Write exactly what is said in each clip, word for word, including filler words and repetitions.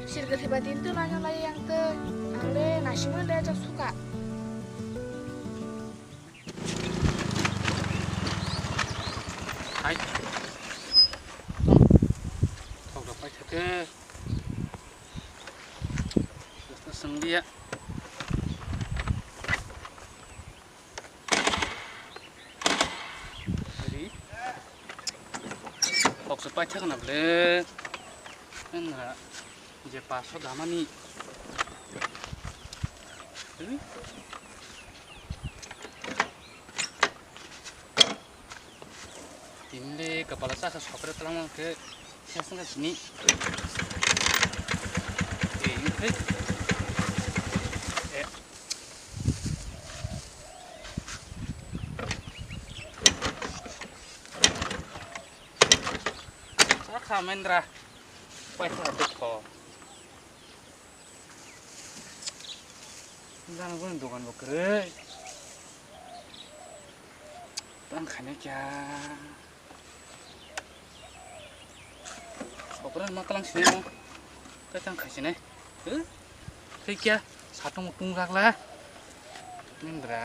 Sirga thiba din to nanya lai yang te. Ang le nasimo le jak suka. Hai. Thok da pai thake. Sengdia. Ri. Thok se pai thak na ble. Enra. Je paso damani. Ri. Tini le kapala chakha sopre twlangma khe seswngkha sini. Tini khe. Eh. Chakha mendra. Paisa dukho. Jana goni dogan bo kwrwi. Tang khaina kya. Sokran ma tlang sini mo. Tei tang khai sini. Huh? Tei kya? Satung tung ragla. Mindra.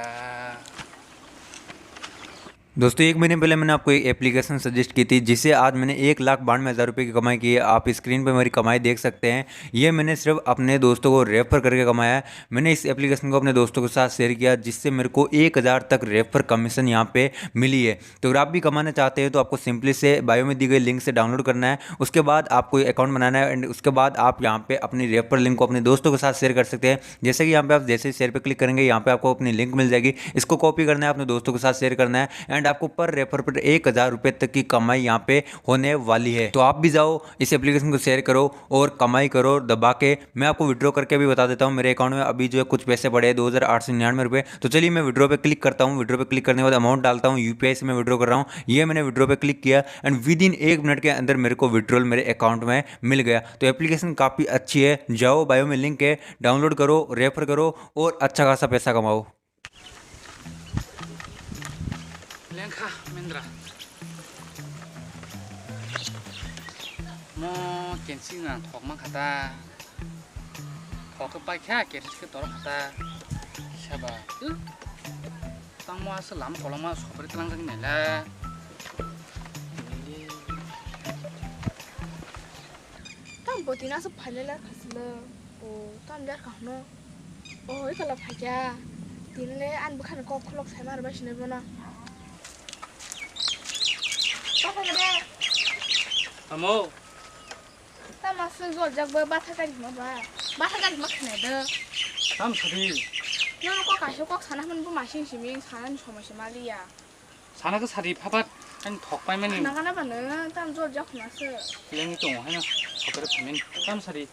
दोस्तों, एक महीने पहले मैंने आपको एक application suggest की थी, जिससे आज मैंने एक लाख बानवे हज़ार रुपये की कमाई की है। आप स्क्रीन पे मेरी कमाई देख सकते हैं। ये मैंने सिर्फ अपने दोस्तों को रेफर करके कमाया है। मैंने इस एप्लीकेशन को अपने दोस्तों के साथ शेयर किया, जिससे मेरे को एक हज़ार तक रेफर कमीशन यहाँ पे मिली है। तो अगर आप भी कमाना चाहते हैं, तो आपको सिंपली से बायो में दी गई लिंक से डाउनलोड करना है। उसके बाद आपको अकाउंट बनाना है and उसके बाद आप यहाँ पे अपनी रेफर लिंक को अपने दोस्तों के साथ शेयर कर सकते हैं। जैसे कि यहाँ पे आप जैसे शेयर पे क्लिक करेंगे, यहाँ पे आपको अपनी लिंक मिल जाएगी। इसको कॉपी करना है, अपने दोस्तों के साथ शेयर करना है and आपको पर रेफर पर एक हज़ार रुपये तक की कमाई यहाँ पे होने वाली है। तो आप भी जाओ, इस एप्लीकेशन को शेयर करो और कमाई करो दबा के। मैं आपको विड्रॉ करके भी बता देता हूँ, मेरे अकाउंट में अभी जो है कुछ पैसे पड़े हैं, दो हज़ार आठ सौ निन्यानवे रुपये। तो चलिए मैं विड्रॉ पे क्लिक करता हूँ। विड्रॉ पे क्लिक करने के बाद अमाउंट डालता हूँ, यूपीआई से मैं विड्रॉ कर रहा हूँ। ये मैंने विड्रॉ पे क्लिक किया and विद इन एक मिनट के अंदर मेरे को विड्रॉल मेरे अकाउंट में मिल गया। तो एप्लीकेशन काफ़ी अच्छी है, जाओ बायो में लिंक है, डाउनलोड करो, रेफर करो और अच्छा खासा पैसा कमाओ। Lengkha mendra. Mo kensi nang thok ma khata. Thok khe pai kha, kensi khe torok khata. Saba. Tang mo asa lam koloma sopri tlang jang nela. Tam boti na asa phaile la khasile. O, tam jar kahno. O, i kala phaikya. Tini le an bwkhani kok khulok sai mar bai sinai bono. Patha gede. Amo. Tam aswk jol jak bo batha gari ma ba. Batha gari ma khna de. Tam sadi. Nono kok kaisa kok sana hwn bo masing simi sana ni somoi se maliya. Sana khe sadi phapat ang thok pai mani. Nagana ba nang tam jol jak na se. Lengwi tongo haino. Khapere phamin. Tam sadi.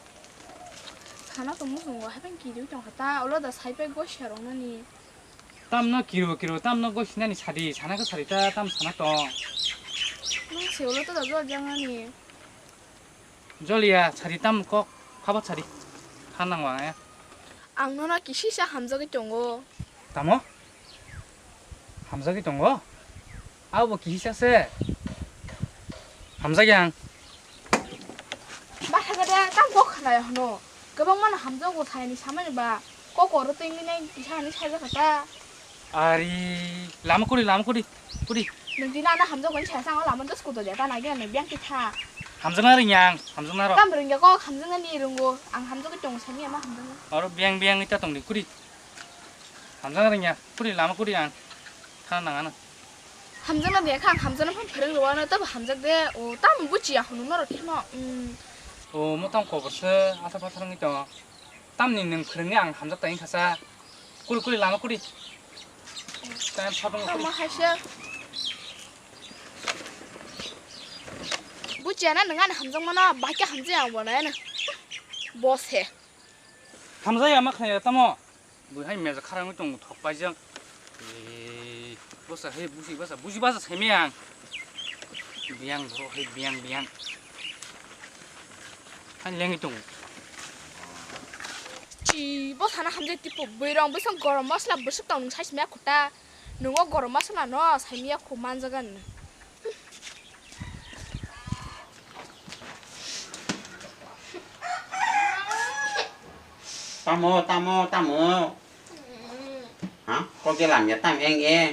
Sana tongmo songo hai bang kiri tong kha ta, ulo da sai pai go sharong nani. Tam no kiro kiro, tam no go sinani sadi, sana khe sadi ta, tam sana tong. Nang se ulo to da jol jak nani. Joliya, sadi tam kok, phabat sadi. Hanang wang ya. Ang nono kisisa hamjagwi tongo. Tamo? Hamjagwi tongo? Abo kisisa se. Hamjagwi ang. Batha gede tam kok khnaya hwno. Kwbangma no hamjago thaini samani ba. Kok oro twi nai kisa ni saja kata. Ari, lama kuri, lama kuri, kuri. Nung tini ano hamjago ni saja ang lama dos kudo jata nai gani biang kitha. Hamjakna ring yang, hamjakna ro. Tam ring ya kok hamjakna ni rungo. Ang hamjago tong sani ama hamjakna. Oro biang biang ita tong di kuri. Hamjakna ring ya, kuri lama kuri ang. Khana nang ano. Hamjakna de kha, hamjakna phang phereng rwano tabo hamjak de. O tam buchi ya hunu norok kheno. Mm. O mo tam kobor se asa pathar ngi to. Tam ni nung phereng ni ang hamjak tai khasa. Kuri kuri lama kuri. Tam phabang. Tam ma haise. Buchi ya na nung ano hamjak mano, bakya hamjak ya bo na ya na. Bo se. Hamjaya ma khaya tamo. Bo hai meja kharang tong thok paijak. Eh, bosa he busi basa, busi basa semi ang. Biang bro he biang biang. Han lengi tong. Chi, bo sana hamjai tipo, bwrong bwsang gorom masla bwswk tong nung sai simi akhuta. Nungo gorom masla no sai mi akhu manjagan. Tamo, tamo, tamo. Ha? Kok je lamya tam eng eng.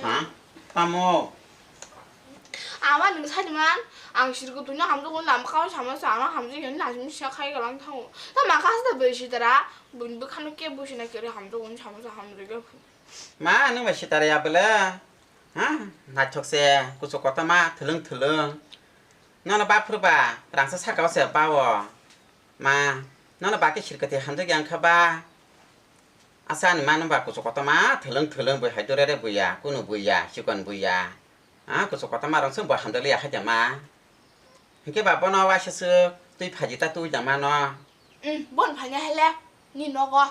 Ha? Tamo. Ama nwng sadi man, ang sirgo tuino hamjak gun lama kao sama sa, ama hamjak yan najmi sa khai galang thango. Ta ma kasa da bai sitara, bun bwkhano ke busi na kere hamjak gun sama sa hamjak ya. Ma, nwng bai sitara ya bwle? Ha? Naithok se, kuchuk kotorma, thwlwng thwlwng. Nono baphuru ba, rangsa saka o se bao. Ma, nono ba khe sirkwtwi hamjak ya wngkha ba? Asa ani mano ba kuchuk kotorma, thwlwng thwlwng bui hai dure re buya, kunu buya, chikon buya. Ah, kuchuk kotorma rok se bo hamjak liya khaida ma. Hinkhe ba bono waisa swk twi phaji ta twi da mano. Um, bon phanya hele, ni nogo.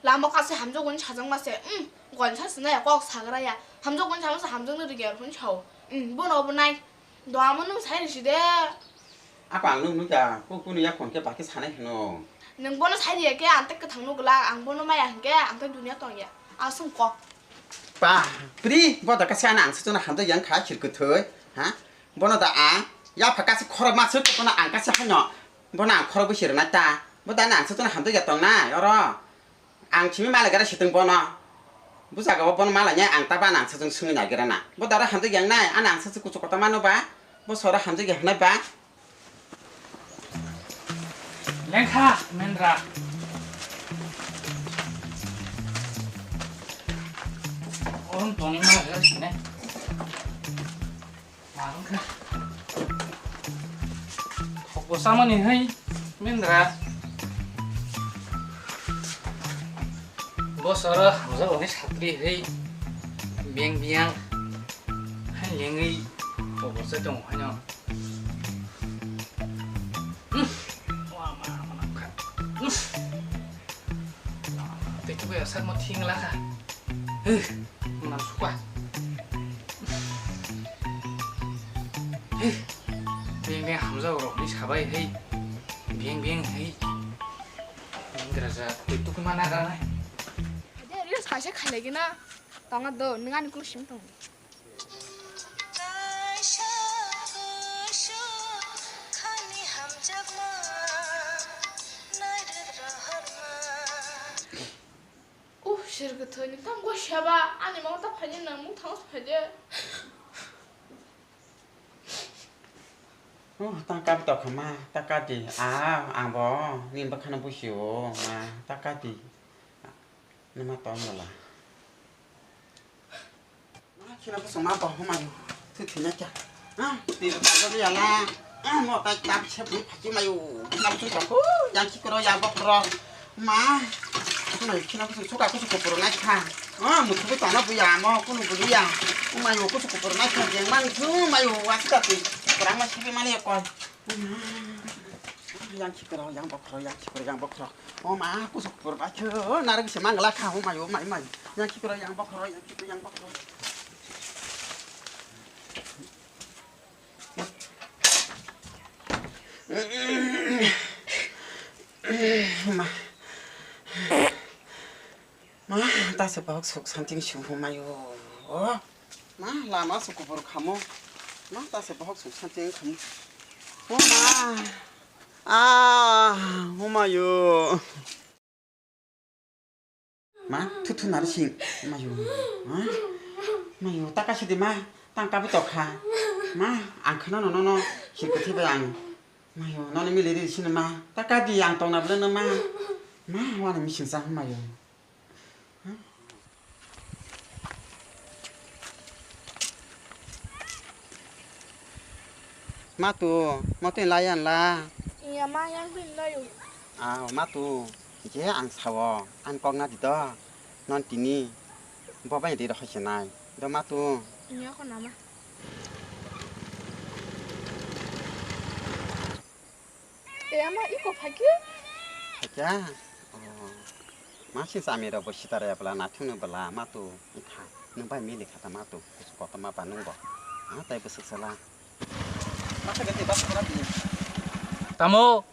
Lama kase hamjak gun sajak ma se. Um, gon sa sinai kok sagra ya. Hamjak gun sama sa hamjak no rigya run sao. Um, bono bo nai. Do amo nwng sai risi de. Ako ang nwng nukya, ko kunu ya phone khe bakhe sanai hino. Nwng bono sai riya khe ang tei kwthang nukla, ang bono maya hinkhe ang tei dunia tongya. Aswng kok. Pa, pri, bo da kasa na ang sa chuna hamjak yang kha sirkwtwi, ha? Bono da ang, ya pha kasa khorok ma suk bono ang kasa hano. Bono ang khorok bisi rwnai ta. Bo da na ang sa chuna hamjak ya tongnai, oro. Ang simi malai gara sitwng bono. Bo jaga o bono malai nai ang ta ba nang sajwng swngwi nai gira na. Bo dara hamjak yang nai, a nang sajwk kuchuk kotorma no ba. Bo sora hamjak ya hwnai ba. Lengkha, Mendra. Orom tong ma gara sine. Thokbo samani hai Mendra. Bosoro hamjak rokni satri hai beng biang hai lengwi thokbo se tongo haino. Hmm. Wama, wama, wama. Hmm. Tei tuku ya sak mo thing la kha. Heh, nang sukha. Heh, beng beng hamjak rok ni sabai hei. Beng beng hei. Beng graja tei tuku mana ga nai. Ade reels kaisa khalai gina. Tonga do, nang ani kulu sim tong. Uh, sir kwthwi ni tamo seba, ani mama ta phaidi nang mung thango phaidi. Oh, ta kap to khama, ta kap di. Ah, ang bo, ni bwkhano busi o, ma, ta kap di. Nima tong bala. Khina bwswk ma bo huma yo. Thwi thwi na kya. Ah, twi bo ta jagwi yala. Ah, mo tai ta se bui phaki mayo. Khina bwswk ko. Yang ki kro yang bo kro. Ma. Khina khina bwswk suka kusu kupur nai kha. Ah, muthu ta na buya mo kunu buya. Mayo kusu kupur nai kha jeng man thu mayo wa ta twi. Kurang ma sibi mani ko. Yang khikoro, yang bokhoro, yang khikoro, yang bokhoro. O ma, kusuk pur bai khe, narwg se mangla kha, o mai, o mai, mai. Yang khikoro, yang bokhoro, yang khikoro, yang bokhoro. Ma. Ma, ta se bahok suk santing su, o mai, o. Ma, lama se kubur khamo. Ma, ta se bohok suk santi wng khamo. O ma. Ah, o ma yo. Ma, thu thu nari sing. Ma yo. Ma. Ma yo, ta kasi di ma. Tang kabi tok kha. Ma, ang khana no no no. Sing kuthi bai ang. Ma yo, no ni mili ri sini ma. Ta ka di ang tong na bla no ma. Ma, wa ni mising sa ma yo. Matu, matu layan la. Iya ma yang bin layo. Ah, matu, je ang sawo, ang kok na di do. Non tini, bo bai di ro hoise nai. Do matu. Iya ko nama. Te ama iko phakhe? Phakya? Oh. Ma si sami rok bo sitara ya bwla naithok ni bwla ma tu ikha. Nwng bai mili kha ta ma tu. Kusu kotor ma ba nwng bo. Ah, tai bwswk sala. Tamo?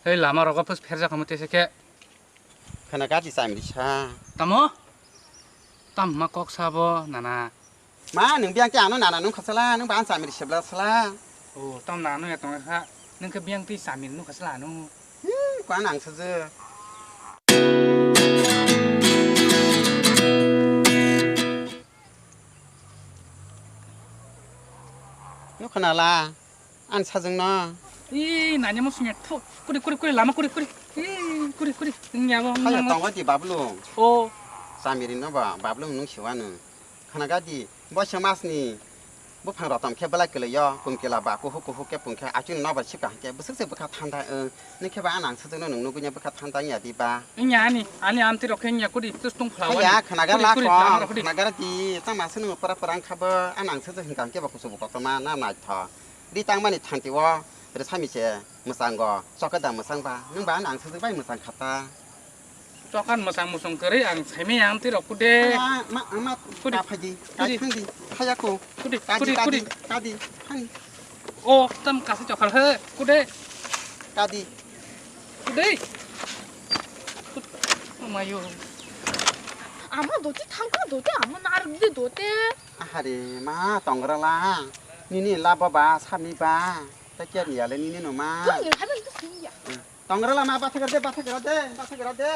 Hei lama rogo phus pherjak khamu tese khe. Khana gari chai mili sa. Tamo? Tam ma kok sabo nana. Ma, nwng biyang khe ano nana nung khasala, nung ba ang chamiri sebla sala. O, tam nana nung ya tong kha. Nung khe biyang twi chamiri nung khasala ano. Ba nang sajak. Nukha nala, ang sajak no. Ih, nanya mo sungya, thu, kuri, kuri, kuri, lama kuri, kuri. Ih, kuri, kuri, nanya mo, haya nanya mo. Tongo di Bablung. O. Chamiri no ba, Bablung nung siwano. Khana gadi, boisa masni buphang rotom khe belai kwlaiyo, kumkila ba kuhuk kuhuk khe pung khe achung nobar sika hwnkhe bwswk se bwkha thanda wng, nung khe ba anang sajak no nung nugui ya bwkha thanda wngya di ba? Wngya ani, ani amtwi rok khe wngya kudi, tus tung phlawa. Haya, khana gar la kong, khana gar di, tama se nung pora pora wngkha bo, anang sajak hwnkha hwnkhe ba kuchuk bo kotorma na naithok. Ri tangmani thanti o, rwsami se mwchang go, chokhe da mwchang ba, nung ba anang sajak bai mwchang kha ta. Chokan mwchang muchung kwrwi ang saimaya ang twi rok kude. Ma, ma, ma, kudi, ka phaidi, ka kudi, thangdi, thaya ko. Kudi, kadi, kudi, kadi, kudi, kadi, thang. O, tam kasi chokal he, kude. Kadi. Kude. Kud-, amayo. Ama doti thangka doti, ama narwk di doti. Ahare, ma, tongrala. Nini labo ba, sami ba. Ta kya ni yale nini no ma. Kung ni habil tu sing ya. Tongra lama bathakra de, bathakra de, bathakra de.